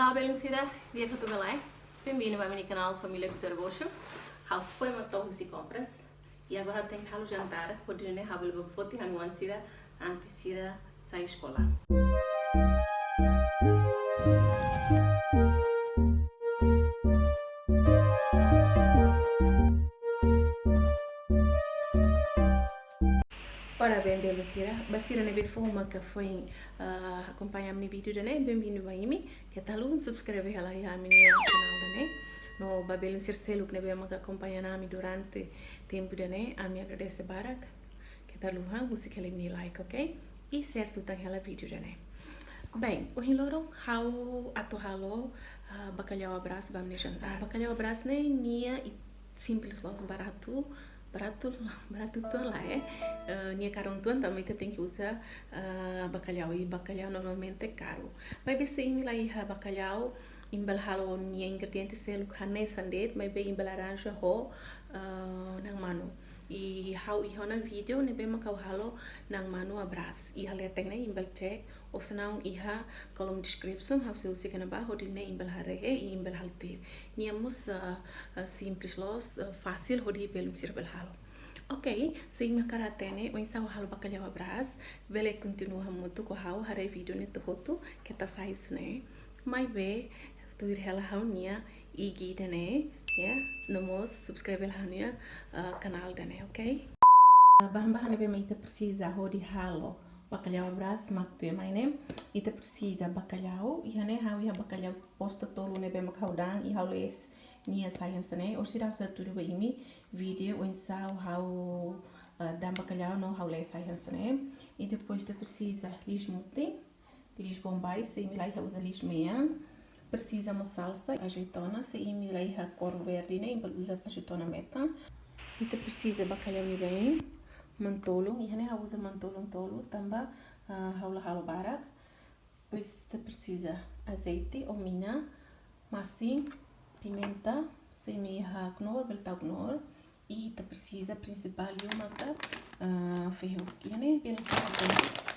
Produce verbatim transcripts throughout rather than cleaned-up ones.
Olá, belun sira, di'ak ka lae? Bem-vindo ba ami-nia kanál Família Observoxo. Ha'u foin mak to'o husi kompras. I agora tenke halo jantar, hodi nune'e ha'u bele bá foti ha'u-nia oan sira antes sira sai eskola. Ora bem, belun sira, ba sira ne'ebé foin maka foin, ah, akompaña ami-nia vídeo ida-ne'e, bem-vindo ba imi. Keta haluha subscreve hela iha ami-nia kanál ida-ne'e. No ba belun sira seluk ne'ebé maka akompaña ami durante tempu ida-ne'e, ami agradese barak. Keta haluha husik hela imi-nia like, ok? I share tutan hela vídeo ida-ne'e. Bem, ohin loron ha'u atu halo, ah, bacalhau à Brás ba ami-nia jantar. Ah, bacalhau à Brás ne'e nia i simples loos, baratu, baratu, baratu uitoan lae. Eh, nia karu uitoan tanba ita tenke uza, eh, bacalhau, i bacalhau normalmente karu. Maibé se imi la iha bacalhau, imi bele halo nia ingrediente seluk hanesan de'it, maibé imi bele arranja ho, eh, na'an manu. I ha'u iha ona vídeo ne'ebé mak ha'u halo na'an manu à Brás. Iha leten ne'e imi bele check, ou senão iha kolom description, ha'u sei husik iha ne'ebá, hodi nune'e imi bele haree, i imi bele halo tuir. Nia mós, ah, ah, simples loos, ah, fasil hodi belun sira bele halo. Ok, se imi hakarak hatene oinsá ha'u halo bacalhau à Brás, bele kontinua hamutuk ho ha'u haree vídeo ne'e to'o hotu, keta sai husi ne'e. Maibé, tuir hela ha'u-nia I G ida-ne'e, ya, no mós subscribe hela ha'u-nia, ah, kanál ida-ne'e, ok? Ah, bahan-bahan ne'ebé mak ita presiza hodi halo bacalhau à Brás mak tuirmai ne'e. Ita presiza bacalhau, iha ne'e ha'u iha bacalhau posta tolu ne'ebé mak ha'u da'an, i ha'u lees nia sai hanesan ne'e. Orsida ha'u sei hatudu ba imi vídeo oinsá ha'u, ah, da'an bacalhau no ha'u lees sai hanesan ne'e. I depois ita presiza liis mutin, liis Bombay, se imi la iha uza liis mean. Presiza mós salsa, azeitona, se imi la iha kór verde ne'e, imi bele uza azeitona metan. Ita presiza bacalhau nia been, manu-tolun, iha ne'e ha'u uza manu-tolun tolu, tanba, ah, ha'u la halo barak. Depois ita presiza azeite ou mina, masin, pimenta, se imi iha Knorr, bele tau Knorr. I ita presiza prinsipál liu maka, ah, fehuk. Iha ne'e belun sira,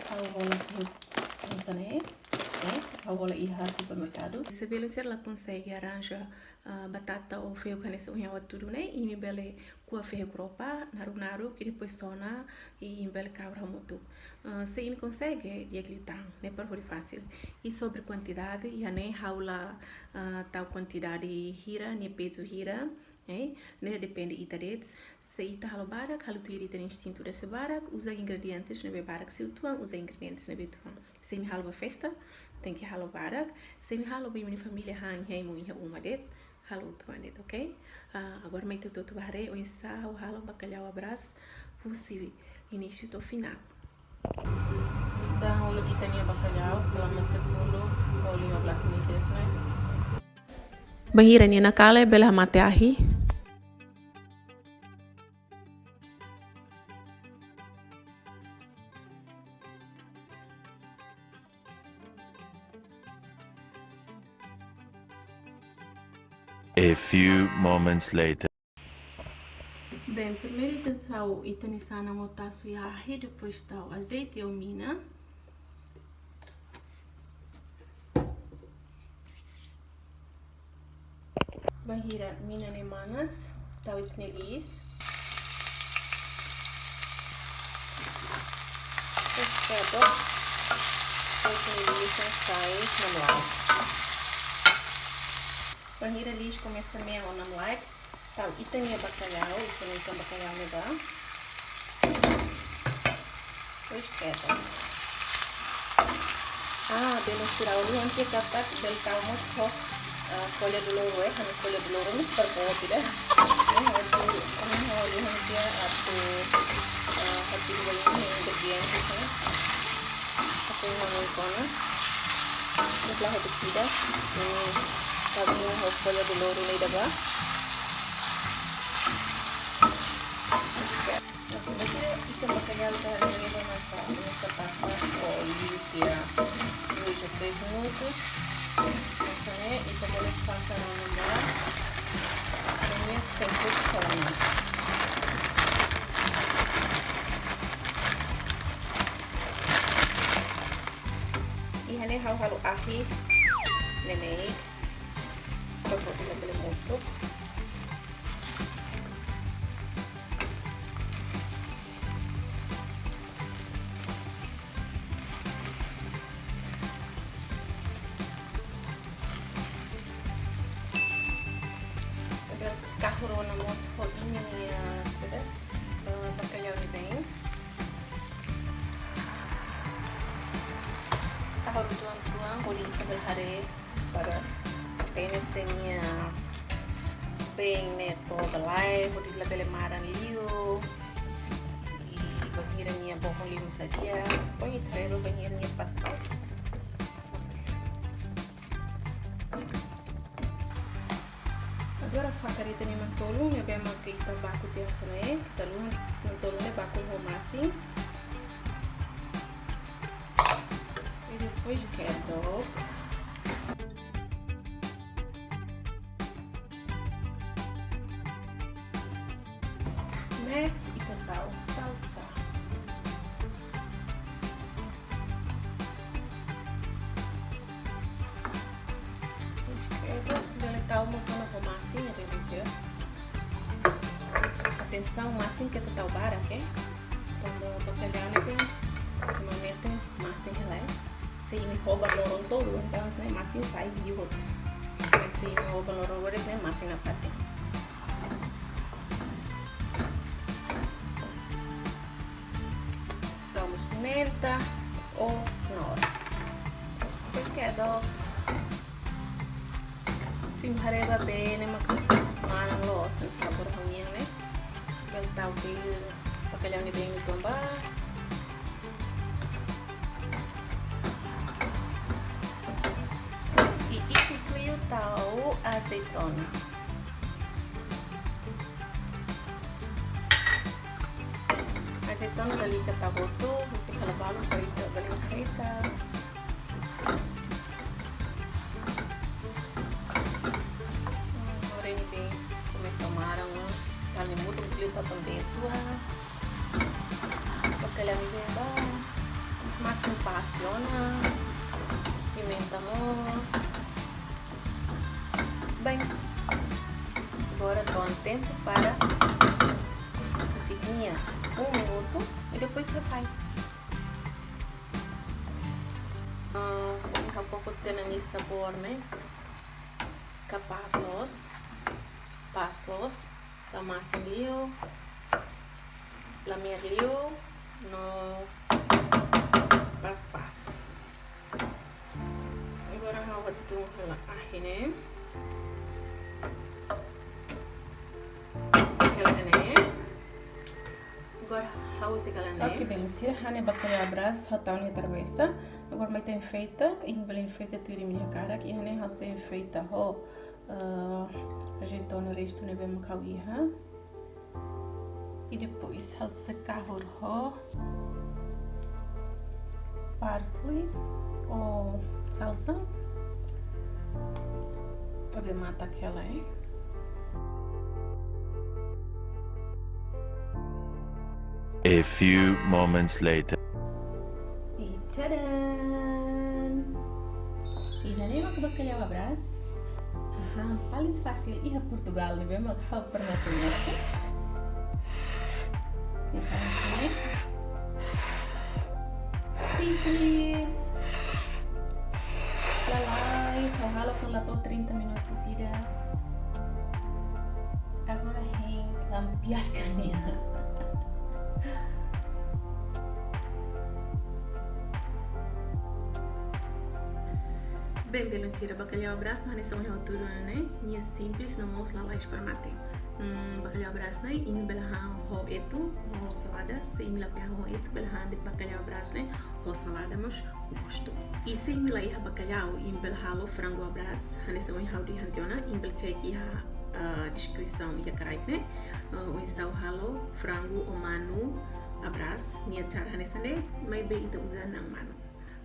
ha'u hola fehuk hanesan ne'e, eh, ha'u hola iha supermerkadu. Se belun sira la konsege arranja, ah, batata ou fehuk hanesan ohin ha'u hatudu ne'e, imi bele ko'a fehuk ropa, naruk-naruk, i depois sona, i imi bele kavar hamutuk. Ah, se imi konsege, di'ak liután, ne'e para hodi fasil. I sobre kuantidade, iha ne'e ha'u la, ah, tau kuantidade hira, nia pezu hira, eh, ne'e depende ita de'it. Se ita halo barak, halo tuir ita-nia instintu dese barak, uza ingredientes ne'ebé barak, se uitoan, uza ingredientes ne'ebé uitoan. Se imi halo ba festa, tenke halo barak. Se imi halo ba imi-nia família han, iha imi iha uma de'it, halo uitoan de'it, ok? Ah, agora mai ita hotu-hotu bá haree oinsá ha'u halo bacalhau à Brás husi inísiu to'o finál. Entaun, uluk ita-nia bacalhau selama sepuluh ou lima belas menit, ne'e. Bainhira nia nakali, bele hamate ahi. A few moments later. Bem, primeiru ita tau ita-nia sanan ou taxu iha ahi, depois tau azeite ou mina. Bainhira mina ne'e manas, tau ita-nia liis. Depois kebab, tau ita-nia liis ne'e sai namlaik. Bainhira liis komesa mean ou namlaik, tau ita-nia bacalhau, ita-nia ikan bacalhau ne'ebá. Depois kebab. Ah, belun sira, uluk ita katak bele tau mós ho, ah, folha de louro, eh, ha'u-nia folha de louro ne'e super boot ida. Eh, atu, ah, uluk ita atu, ah, atu bele ingredientes, eh. Atu ha'u-nia kona. Ne'e la hotu ida. Eh, tau ho folha de louro ne'e ida bá. Entaun, bainhira ita bacalhau ita haree ne'e bá, komesa, komesa pasa óleo, iha dois a três minutos. Entaun, ita bele pasa ona ba ita-nia tempuru sonas. Iha ne'e ha'u halo ahi. neineik, para hodi labele motuk. Agora kahur ona mós ho imi-nia, eh, bakallau nibeen. Kahur uitoan-uitoan, hodi ita bele haree para hatene se nia been ne'e to'o ba lae, hodi labele maran liu. I bainhira nia bohon liu mós la di'ak, depois ita haree bainhira nia pas-pas. Agora fakar ita-nia manu-tolun, ne'ebé mak ita baku tiha hanesan ne'e, ita haluha manu-tolun ne'e baku ho masin. I depois kedok. Next, ita tau salsa. Ita bele tau mós ona ho masin, ya, belun sira. Atensaun, masin keta tau barak, oke? Kuandu bakallau ne'e, normalmente masin hela, eh. Se imi hoba loron tolu, entaun, ne'e masin sai liu hotu. Mas se imi hoba loron waris, ne'e masin nafatin. Tau mós pimenta ou nor. Kedok. Se imi haree ba bee ne'e mak maran loos, ne'e sabór ha'u-nian ne'e. Bele tau bee, bakallau nibeen uitoan ba. I ikus liu tau azeitona. Azeitona lalika tau hotu, husik hela balun para ita bele frita. Hmm, agora nibeen komesa maran, ó. Tau ne'e muda, muda, tau tan betu, ah. Bakallau nibeen ba. Masin pas tiha ona. Pimenta mós. Bem, agora dou um tempo para cozinhar um minuto e depois refai. Ah, vou colocar um pouco de sabor, né? Kapás loos, pas loos, la masin liu, la me'ar liu, no pas pas. Agora ha'u atu hela ahi ne'e. Husik hela ne'e. Agora ha'u husik hela ne'e. Ok, belun sira, hanesan bakallau à Brás ha'u tau nia travesa. Agora mai ita enfeita, imi bele enfeita tuir imi-nia hakarak, i hanesan ha'u sei enfeita ho, eh, azeitona restu ne'ebé mak ha'u iha. I depois ha'u sei kahur ho parsley ou salsa. Para bele matak hela, eh. A few moments later. I tchadan! Ida-ne'e mak bakallau à Brás. Hahán paling fasil iha Portugal, ne'ebé mak ha'u pernah koñese. Hanesan ne'e. Simples. Lalais, ha'u halo kan la to'o trinta minutos ida. Agora hein lampiaskan nia. Bem, belun sira, bakallau à Brás mak hanesan ohin ha'u hatudu ona ne'e, nia simples no mós lalais para mate. Hmm, bakallau à Brás ne'e, imi bele han ho etu, ho salada, se imi la bele han ho etu, bele han de'it bakallau à Brás ne'e ho salada mós gostu. I se imi la iha bakallau, imi bele halo frangu à Brás, hanesan ohin ha'u dehan tiha ona, imi bele cek iha, ah, deskrisaun iha kraik ne'e, ah, oinsá halo frangu ou manu à Brás, nia cara hanesan ne'e, maibé ita uza na'an manu.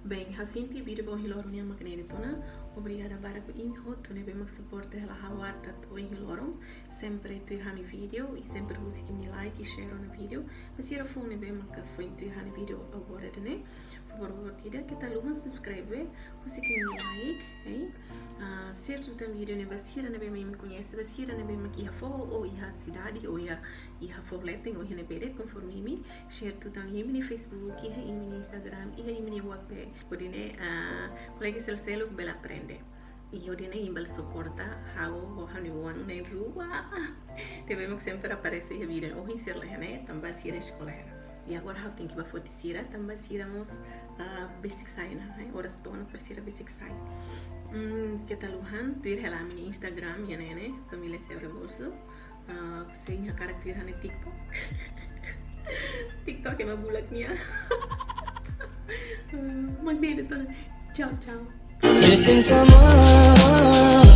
Bem, ha'u sente vídeo ba ohin loron nian mak ne'e de'it ona. Obrigada barak ba imi hotu ne'ebé mak suporta hela ha'u até ohin loron. Sempre tuir ha'u-nia vídeo, i sempre husik imi-nia like i share ona vídeo. Ba sira foun ne'ebé mak foin tuir ha'u-nia vídeo agora ida-ne'e. Favór ida, keta haluha subscribe, husik imi-nia like, eh? Ah, share tutan vídeo ne'e ba sira ne'ebé mak imi koñese, ba sira ne'ebé mak iha foho, ou iha sidade, ou iha, iha foho leten, ou iha ne'ebé de'it, konforme imi. Share tutan iha imi-nia Facebook, iha imi-nia Instagram, iha imi-nia WhatsApp. Hodi nune'e, ah, kolega sira seluk bele aprende. I hodi nune'e imi bele suporta ha'u ho ha'u-nia oan na'in-rua ne'ebé mak sempre aparese iha vídeo. Ohin sira la iha ne'e, tanba sira eskola hela. I agora ha'u tenke bá foti sira, tanba sira mós, ah, besik sai ona, eh, oras to'o ona para sira besik sai. Hmm, keta haluha tuir hela ami-nia Instagram, iha ne'e, Família Seu Rebolso. Ah, sei hakarak tuir ha'u-nia TikTok. TikTok ema bulak nian. Hmm, mak ne'e de'it ona. Tchau, tchau. Missing someone.